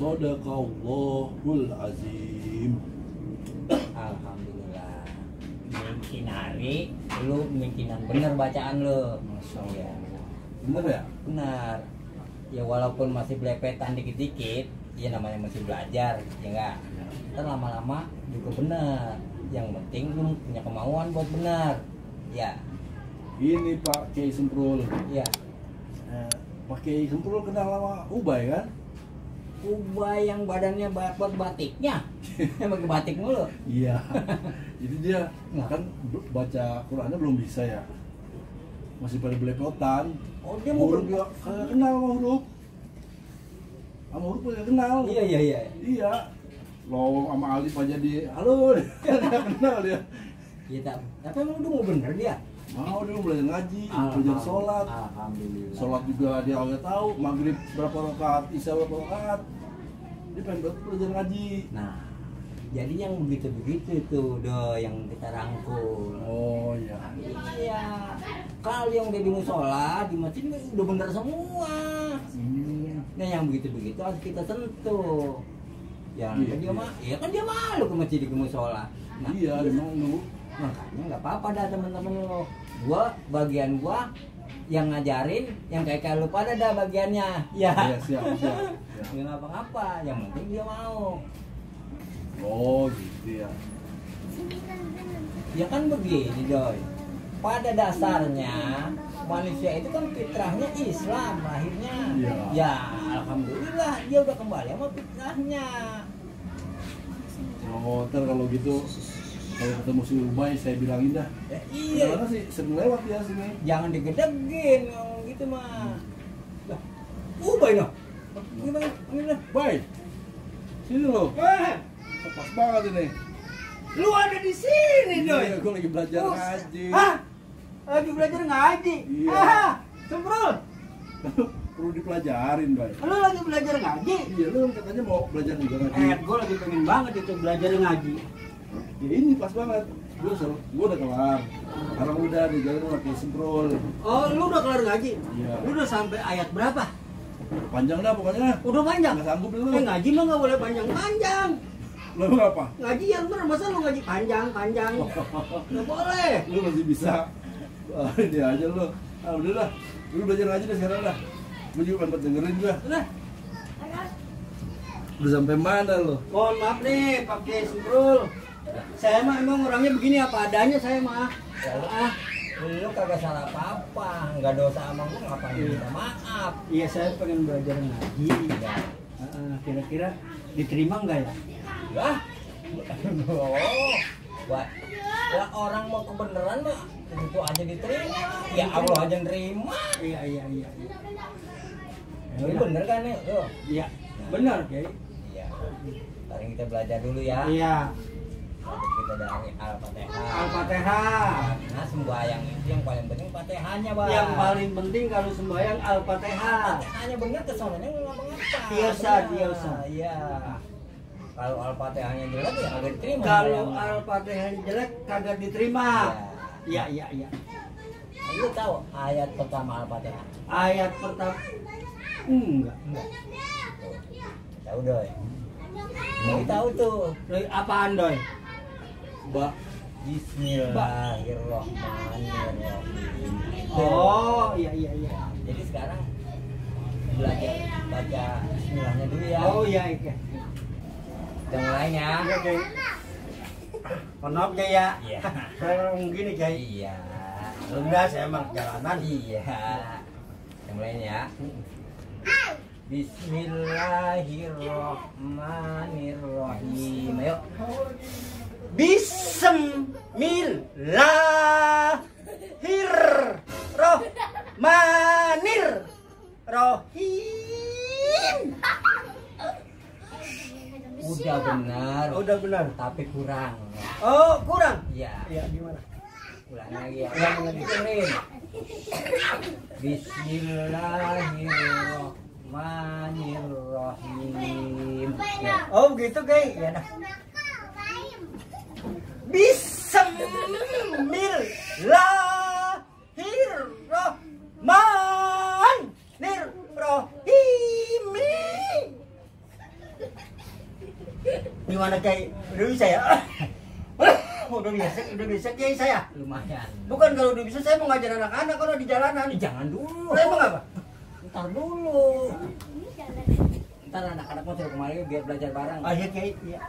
Shadaqallahul azim. Alhamdulillah. Mungkin hari lu mungkinan bener bacaan lu. Masya Iya. Allah. Bener ya? Benar. Ya walaupun masih belepetan dikit-dikit, ya namanya masih belajar, ya enggak. Ntar lama-lama juga benar. Yang penting lu punya kemauan buat benar. Ya. Ini Pak Kiai Semprul. Ya. Pak Kiai Semprul kenal sama Ubay kan? Ubay yang badannya buat batiknya. Yang pakai batik mulu. Iya. Jadi dia Nah. kan baca Qurannya belum bisa ya. Masih pada belepotan. Oh, dia mau Huruf juga kagak kenal sama huruf. Sama huruf kagak kenal. Iya, iya, iya. Iya. Lo sama Alif aja di halo. Kagak kenal dia. Iya, tapi emang udah mau bener dia. Mau dia mau belajar ngaji, belajar sholat. Alhamdulillah. Sholat juga dia agak tahu. Maghrib berapa rakaat, isya berapa rakaat. Dia pengen belajar ngaji. Nah, jadi yang begitu-begitu itu doh yang kita rangkul. Oh iya. Iya. Kalau yang udah di musola, di masjid udah bener semua. Nah, yang begitu-begitu harus kita sentuh. Yang Iya, dia iya. mah, ya kan dia malu ke masjid ke musola. Nah, Iya, dia malu. makanya nggak apa-apa dah teman-teman lo. Bagian gua yang ngajarin, yang kayak lu pada dah bagiannya. Ya. Iya, siap. Nggak ngapa-ngapa, yang penting dia mau. Oh gitu ya. Ya kan begini Doy. Pada dasarnya manusia itu kan fitrahnya Islam lahirnya. Iya. Ya alhamdulillah dia udah kembali sama fitrahnya. Oh, ntar kalau gitu kalau ketemu si Ubay saya bilangin dah. Ya, iya. Gimana sih sering lewat ya sini. Jangan digedegin ngomong gitu mah. Lah, ubah no. Gimana? Gimana? Bay, sini lo. Pas banget ini. Lu ada di sini Iya, gue lagi belajar Oh, ngaji. Hah? Lagi belajar ngaji? Iya. Ah, Semprul. Perlu dipelajarin, Bay. Lu lagi belajar ngaji? Iya, lu kan katanya mau belajar juga ngaji. Gue lagi pengen banget itu belajar ngaji. Ya ini pas banget. Gue udah kelar. Sekarang udah di jalan udah kayak Semprul. Oh, lu udah kelar ngaji? Iya. Lu udah sampai ayat berapa? Panjang dah pokoknya. Udah panjang? Nggak sanggup lu. Ngaji mah nggak boleh panjang-panjang. Lu apa? Ngaji yang bener, masa lu ngaji panjang-panjang? Nggak boleh. Lu masih bisa. Ini aja lu. Ah, udah lah. Lu belajar ngaji deh sekarang dah. Gue juga pengen dengerin juga. Udah. Udah sampai mana lu? Mohon maaf nih, pakai Semprul. Saya mah emang orangnya begini apa adanya saya mah. Lu kagak salah apa-apa, nggak dosa sama gua ngapain minta maaf. Iya, saya pengen belajar ngaji. Ya. Kira-kira diterima nggak ya? Lah, wah, orang mau kebenaran mah itu aja diterima. Ya Allah aja nerima. Iya. Ini bener kan nih? Iya, bener Kiai. Iya. Sekarang kita belajar dulu ya. Iya. Kita dari Al-Fatihah. Al-Fatihah. Nah, sembahyang itu yang paling penting Fatihahnya, Bang. Yang paling penting kalau sembahyang Al-Fatihah. Fatihahnya bener kesonanya nggak ngapa-ngapa. Biasa. Iya. Kalau Al-Fatihahnya jelek ya kagak diterima. Kalau Al-Fatihahnya jelek kagak diterima. Iya. Nah, lu tahu ayat pertama Al-Fatihah? Ayat pertama enggak. Tahu Doy. Mau tahu tuh. Apaan Doy? Bismillahirrahmanirrahim. Oh, iya. Jadi sekarang belajar baca bismillahnya dulu ya. Oh iya. Yang lain ya. Oke. Penopnya ya. Iya. Saya ngomong gini, Kiai. Iya. Udah saya emang jalanan. Iya. Yang lain ya. Bismillahirrahmanirrahim. Ayo. Bismillahirrahmanirrahim. Udah benar. Tapi kurang. Oh, kurang? Iya. Iya, gimana? Ulang lagi ya. Ulang lagi. Bismillahirrahmanirrahim. Ya. Oh, begitu, Kay. Ya dah. Bismillahirrahmanirrahim. Gimana Kiai? Udah bisa ya? Udah bisa Kiai saya. Lumayan. Bukan kalau udah bisa saya mau ngajar anak-anak kalau di jalanan. Jangan dulu. Lah emang apa? Ntar dulu. Ntar anak-anak mau suruh kemari biar belajar bareng. Ah iya Kiai, iya.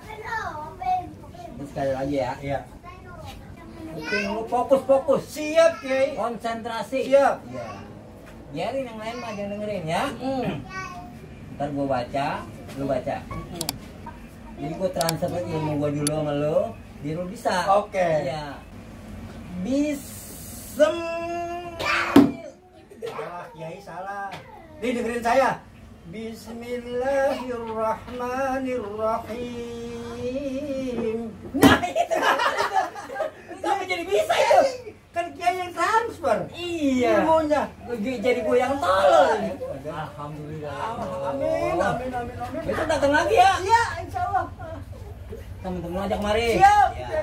Terus sekali lagi ya. Iya. Oke, lu fokus. Siap Kiai. Konsentrasi. Siap. Iya. Biarin yang lain mah jangan dengerin ya. Ntar gua baca, lu baca. Jadi gua transfer ilmu gua dulu sama lu, biar lu bisa. Oke. Iya. Salah Kiai, salah. Nih dengerin saya. Bismillahirrahmanirrahim. Nah itu. Kamu jadi bisa itu. Kan Kiai yang transfer. Iya. Ilmunya. Jadi gue yang tolol. Alhamdulillah. Amin. Besok datang lagi ya. Iya, insyaallah. Temen-temen ajak kemari. Siap. Ya.